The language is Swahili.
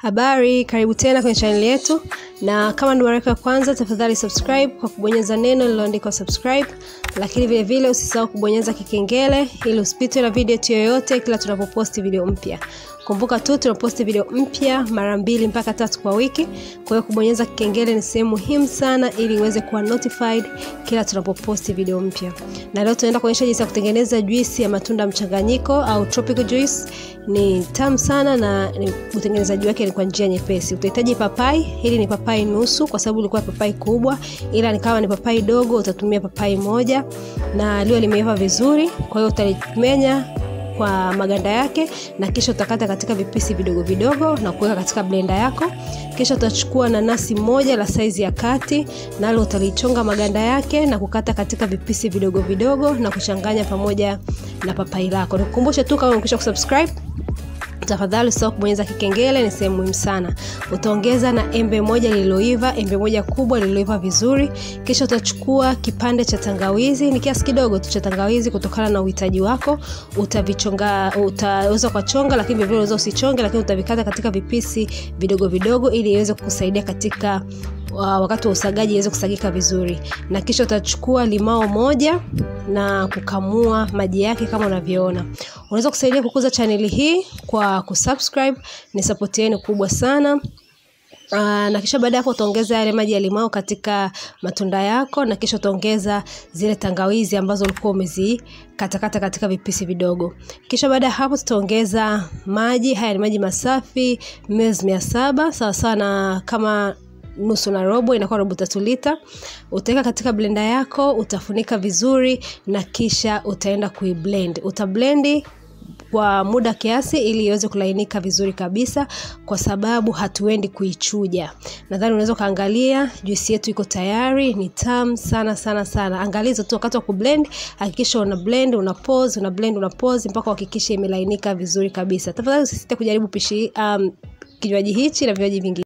Habari, karibu tena kwenye channel yetu, na kama ndio mara yako ya kwanza tafadhali subscribe kwa kubonyeza neno lililoandikwa subscribe, lakini vile vile usisahau kubonyeza kikengele ili usipitwe na video yetu yoyote kila tunapoposti video mpya. Kumbuka tu tunaposti video mpya mara 2 mpaka 3 kwa wiki. Kwa hiyo kubonyeza kikengele ni sehemu muhimu sana ili uweze kuwa notified kila tunapoposti video mpya. Na leo tunaenda kuonyesha jinsi ya kutengeneza juisi ya matunda mchanganyiko au tropical juice. Ni tamu sana na utengenezaji wake ni kwa njia nyepesi. Utahitaji papai, hili ni papai nusu kwa sababu ilikuwa papai kubwa, ila ni kama ni papai dogo utatumia papai moja, na leo limeiva vizuri. Kwa hiyo utalimenya kwa maganda yake na kisha utakata katika vipisi vidogo vidogo na kuweka katika blender yako. Kisha utachukua nanasi moja la size ya kati, nalo utalichonga maganda yake na kukata katika vipisi vidogo vidogo na kuchanganya pamoja na papai lako. Nikukumbushe tu kama umekwisha kusubscribe, tafadhali usisahau kubonyeza kikengele, ni sehemu muhimu sana. Utaongeza na embe moja lililoiva, embe moja kubwa lililoiva vizuri. Kisha utachukua kipande cha tangawizi, ni kiasi kidogo tu cha tangawizi kutokana na uhitaji wako. Utavichonga, utaweza kuchonga lakini vile vile unaweza usichonge, lakini utavikata katika vipisi vidogo vidogo ili iweze kukusaidia katika wakati wa usagaji iweze kusagika vizuri. Na kisha utachukua limao moja na kukamua maji yake kama unavyoona. Unaweza kusaidia kukuza channel hii kwa kusubscribe, ni support yenu kubwa sana. Na kisha baada hapo utaongeza yale maji ya limao katika matunda yako, na kisha utaongeza zile tangawizi ambazo ulikuwa umezikatakata katika vipisi vidogo. Kisha baada hapo tutaongeza maji, haya ni maji masafi ml 700 sawa sawa na kama nusu na robo, inakuwa 3.25 lita. Utaweka katika blender yako, utafunika vizuri na kisha utaenda kuiblend. Utablendi kwa muda kiasi ili iweze kulainika vizuri kabisa, kwa sababu hatuendi kuichuja. Nadhani unaweza kaangalia juisi yetu iko tayari, ni tamu sana sana sana. Angalizo tu wakati wa kublend, hakikisha una blend, una pause, una blend, una pause mpaka uhakikishe imelainika vizuri kabisa. Tafadhali usisite kujaribu pishi kinywaji hichi na vinywaji vingine.